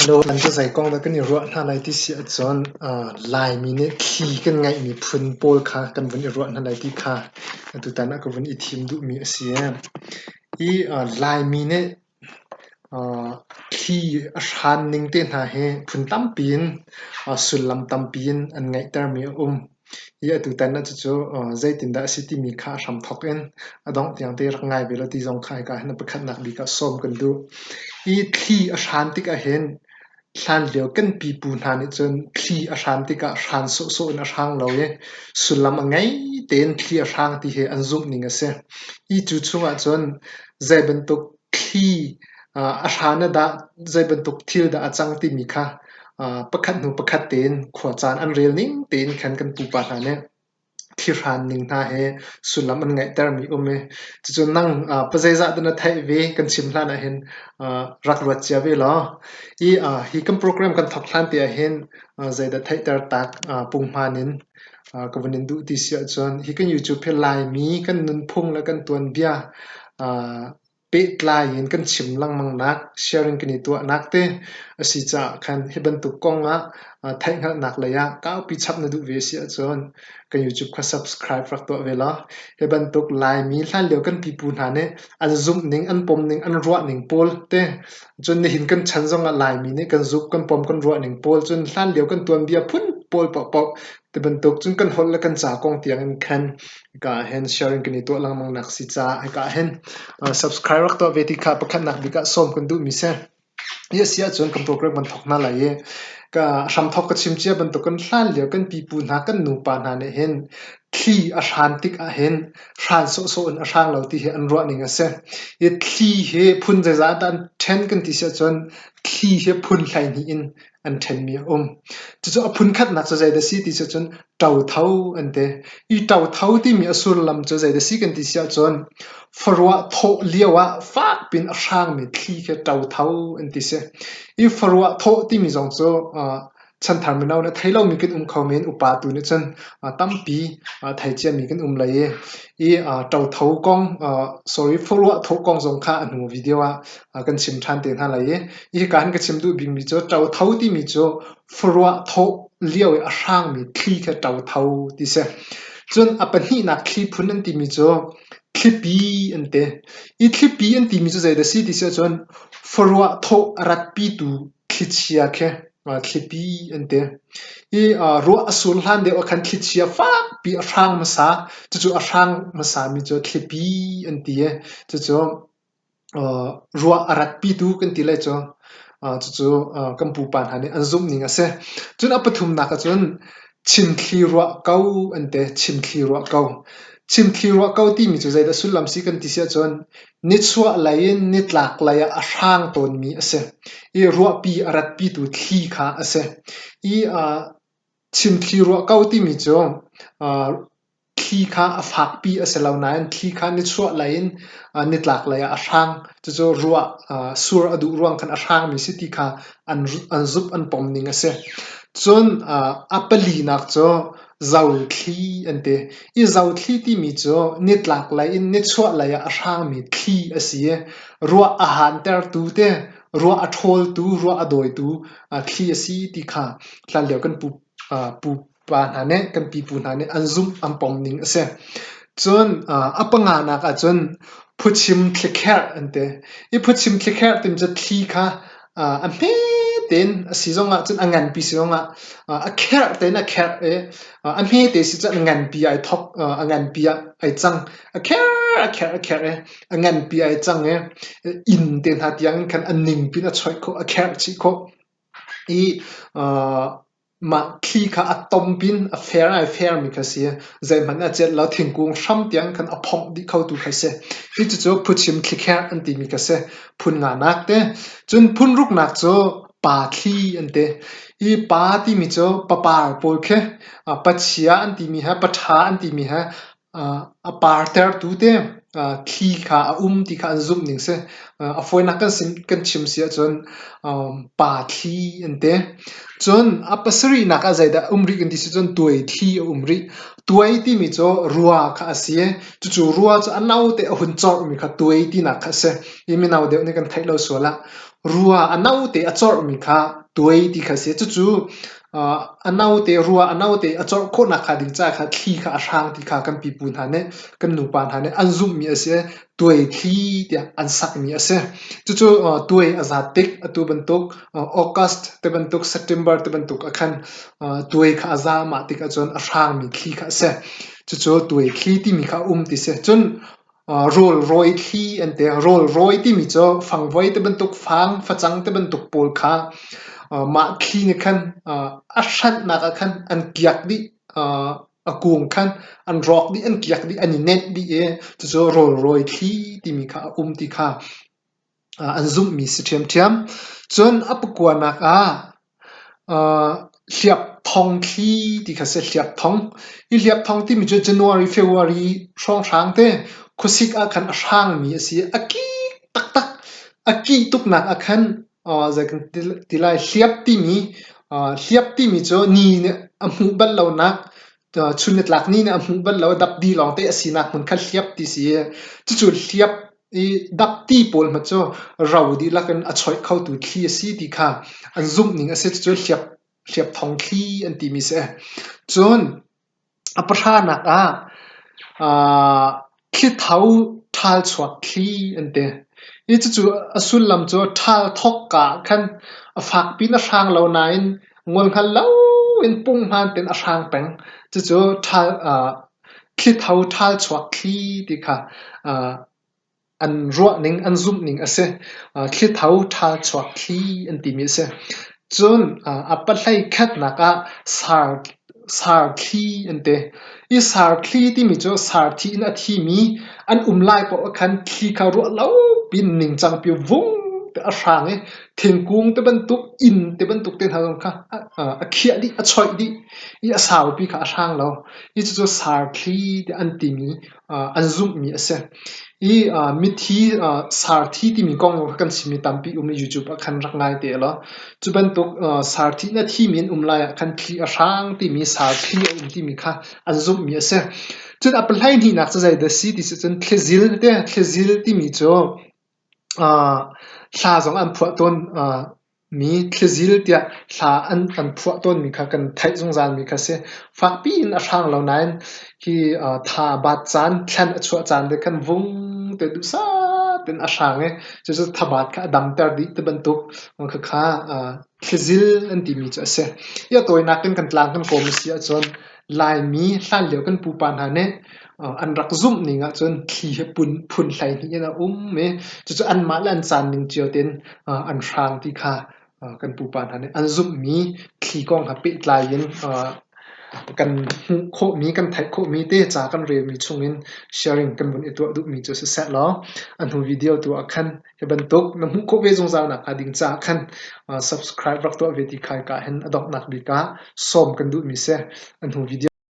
Hello, an cu zei kong dah kan i ruah hna lai ti si ahcun Laimi nih thli kan ngeihmi phun pawl kha kan vun i ruah hna lai ti kha tutan ah ka vun i thim duhmi a si. Hi Laimi nih thli a hran ning te hna hi phun tampi in sullam tampi in an ngeihtermi a um. Hi atutan ah cucu zeitindah a si timi kha a hramthawk in a dongh tiang te rak ngai ve law ti zong kha hika hin a pakhatnak bik ah sawm kan duh. Hi thli a hran tikah hin hlanlio kan pipu hna nih cun thli a hran tikah hran sawhsawh in a hrang lo i sullam a ngei tein thli a hrang ti hi an zumh ning a si. Hi cu chungah cun zei bantuk thli a hran ah dah zei bantuk thil dah a cang timi kha pakhat hnu pakhat tein khuacaan an rel ning tein khan kan pupa hna nih thlihran ning hna he sullam an ngeihtermi um i cucu nang pazeizah dah na theih ve kan chim hlan ah hin rak ruat cia ve law. Hi hi kan program kan thawk hlan te ah hin zeidah theihter tak punghman in ka vun in duh ti si ahcun hi kan YouTube hi Laimi kan nunphung le kan tuanbia pehtlai in kan chim lengmangnak, sharing kan i tuahnak te a si caah khan hi bantuk kong ah theihhngalhnak lei ah kaupi chap na duh ve si ahcun kan YouTube kha subscribe rak tuah ve law hi bantuk Laimi hlanlio kan pipu hna nih an zumh ning, an pom ning, an ruah ning pawl te cun nihin kan chan zong ah Laimi nih kan zumh, kan pom, kan ruah ning pawl cun hlanlio kan tuanbia phun pawl paohpaoh ti bantuk cun kan holh le kan ca kong tiang in khan hika ah hin sharing kan i tuah lengmang nak si caah hika ah hin subscribe rak tuah ve ti kha pakhatnak bik ah sawm kan duhmi si. Hi a si ahcun kan program kan thawk hna lai i ka hramthawk ka chim cia bantukin hlan lio kan pipu hna kan nupa hna nih hin thli a hran tik ah hin hran sawhsawh in a hrang lo ti hi an ruah ning a si. Hi thli hi phun zeizah dah an ṭhen kan ti si ahcun thli hi phun 12 in an ṭhenmi a um. Cucu a phunkhatnak cu zeidah a si ti cun ṭotho an ti. Hi ṭotho timi a sullam cu zeidah a si kan ti si ahcun faruah thawh lio ah fakpi in a hrangmi thli khi ṭotho an ti si. Hi faruah thawh timi zong cu chanthar mino nih a thei lomi kan um kho men, upa tu nih cun tampi thei ciami kan um lai i hi ṭotho kong sorry faruah thawh kong zong kha a hnu video ah kan chim ṭhan te hna lai i hika hin ka chim duh bikmi cu ṭotho timi cu faruah thawh lio i a hrangmi thli kha ṭotho ti si. Cun a pahnihnak thli phun an timi cu thlipi an ti. Hi thlipi an timi cu zeidah a si ti si ahcun faruah thawh a ratpitu thlichia khi thlipi an ti. Hi ruah a sur hlan deuh ah khan thlichia fakpi a hrang hmasa. Cucu a hrang hmasami cu thlipi an ti i cucu Ruah a ratpitu kan ti lai cu. Cucu kan pupa hna nih an zumhning a si. Cun a pathumnak ahcun chimthli ruah ko an ti. Chimthli ruah ko. Chimthli ruah ko timi cu zeidah sullam si kan ti si ahcun nichuah lei in nitlak lei ah a hrang tawnmi a si. I ruahpi a ratpitu thli kha a si. I chimthli ruah ko timi cu Thli kha a fakpi a si lo nain thli kha nichuah lei in nitlak lei ah a hrang. Cucu ruah sur a duh ruang khan a hrangmi si ti kha an zumh an pom ning a si. Cun a palinak cu zothli an ti. Hi zothli timi cu nitlak lei in nichuah lei ah a hrangmi thli a si i ruah a hantertu te, ruah a ṭhawltu, ruah a dawitu thli a si ti kha hlanlio kan pu pa hna nih kan pipu hna nih an zumh an pom ning a si. Cun a panganak ahcun phuchim thlikherh an ti. Hi phuchim thlikherh timi cu thli kha a hme tein a si zongah cun a nganpi si zongah a kherh tein a kherh i a hmete si cun a nganpi ai thok a nganpi ah ai cang. A kherh a kherh a kherh i a nganpi ai cang i inn te hna tiang khan a ning pin a choih khawh a kherh chih khawh. I Mah thli kha a tom pin a fer ai fermi kha si. Zeihmanh a celh lo thingkung hram tiang khan a phomh dih khotu kha si. Hi cucu phuchim thlikherh an timi kha si. Phun nganak te. Cun phun ruknak cu pa thli an ti. Hi pa timi cu papar pawl khi pachia an timi he paṭha an timi he a partertu te. Thli kha a um ti kha an zumh ning si. A fawinak kan sim kan chim si ahcun pa thli an ti. Cun a pasarihnak ah zeidah a um rih kan ti si cun tuai thli a um rih. Tuai timi cu rua kha a si i cucu rua cu a note a hun corhmi kha tuai tinak kha a si. Hi mino deuh nih kan theih lo sual ah rua a note a corhmi kha tuai ti kha a si. Cucu a note rua a note a corh khawhnak hnga ding caah kha thli kha a hrang ti kha kan pipu hna nih kan nupa hna nih an zumhmi a si i tuai thli tiah an sakmi a si. Cucu tuai a zat tik atu bantuk August te bantuk September te bantuk ah khan tuai kha a za mah tik ahcun a hrangmi thli kha a si. Cucu tuai thli timi kha a um ti si. Cun Rawl rawi thli an ti. Rawl rawi timi cu fangvoi te bantuk, fang, facang te bantuk pawl kha mah thli nih khan a hranhnak ah khan an kiak dih. A kung khan an rawk dih, an kiak dih, an i nenh dih i cucu rawl rawi thli timi kha a um ti kha an zumhmi si ṭhiamṭhiam. Cun a pakuanak ah hliapthong thli ti kha a si, hliapthong. Hi hliapthong timi cu January, February hrawnghrang te khuasik ah khan a hrangmi a si i a kik taktak. A kih tuknak ah khan zei kan ti lai, hliap timi, hliap timi cu ni nih a hmuh bal lonak, chun nitlak ni nih a hmuh bal lo, dapdi lawngte a sinak hmun kha hliap ti si i cucu hliap i dapti pawl hmanh cu ro dihlak in a choih khotu thli a si ti kha an zumh ning a si. Cucu hliap, hliapthong thli an timi a si. Cun a pahranak ah thlitho ṭhal chuak thli an ti. Hi cucu a sullam cu ṭhal thawkka ah khan a fakpi in a hrang lo nain ngol hngal loin punghman tein a hrang peng. Cucu ṭhal thlitho ṭhal chuak thli ti kha an ruahning, an zumhning a si. Thlitho ṭhal chuak thli an timi a si. Cun a pahlei khatnak ah sar, sarthli an ti. Hi sarthli timi cu sarthi in a thimi an um lai paoh ah khan thli kha ruah lo piin ningcangpi vung te a hrang i thingkung te bantuk, inn te bantuk te hna zong kha a khiah dih, a choih dih i a saupi kha a hrang lo. Hi cucu sarthli tiah an timi an zumhmi a si. Hi mithi sarthi timi kong kha kan chimmi tampi um i YouTube ah khan rak ngai te law cu bantuk sarthi na thimi an um lai ah khan thli a hrang timi sarthli a um timi kha an zumhmi a si. Cun a pahlei hnihnak cu zeidah a si ti si cun thlizil te thlizil timi cu hla zong an phuah tawn. Mi thlizil tiah hla an kan phuah tawnmi kha kan theih zungzalmi kha a si. Fakpi in a hrang lo nain hi tha a bat caan, thlen a chuah caan te khan vung te duhsah tein a hrang i cucu thabat kha a damter dih ti bantuk khakha thlizil an timi cu a si. Hi a tawinak in kan tlang kan kawm a si ahcun Laimi hlanlio kan pupa hna nih an rak zumh ning ahcun thli hi phun 12 in a um i cucu anmah le an caan ning cio tein an hrang ti kha kan pupa hna nih an zumhmi thli kong he pehtlai in kan hmuh khawhmi, kan theih khawhmi te ca kan relmi chungin sharing kan vun i tuah duhmi cu siseh law a hnu video tu ah khan hi bantuk na hmuh khawh ve zungzal nakhnga ding caah khan subscribe rak tuah ve ti khai ka hin a donghnak bik ah sawm kan duhmi si. A hnu video.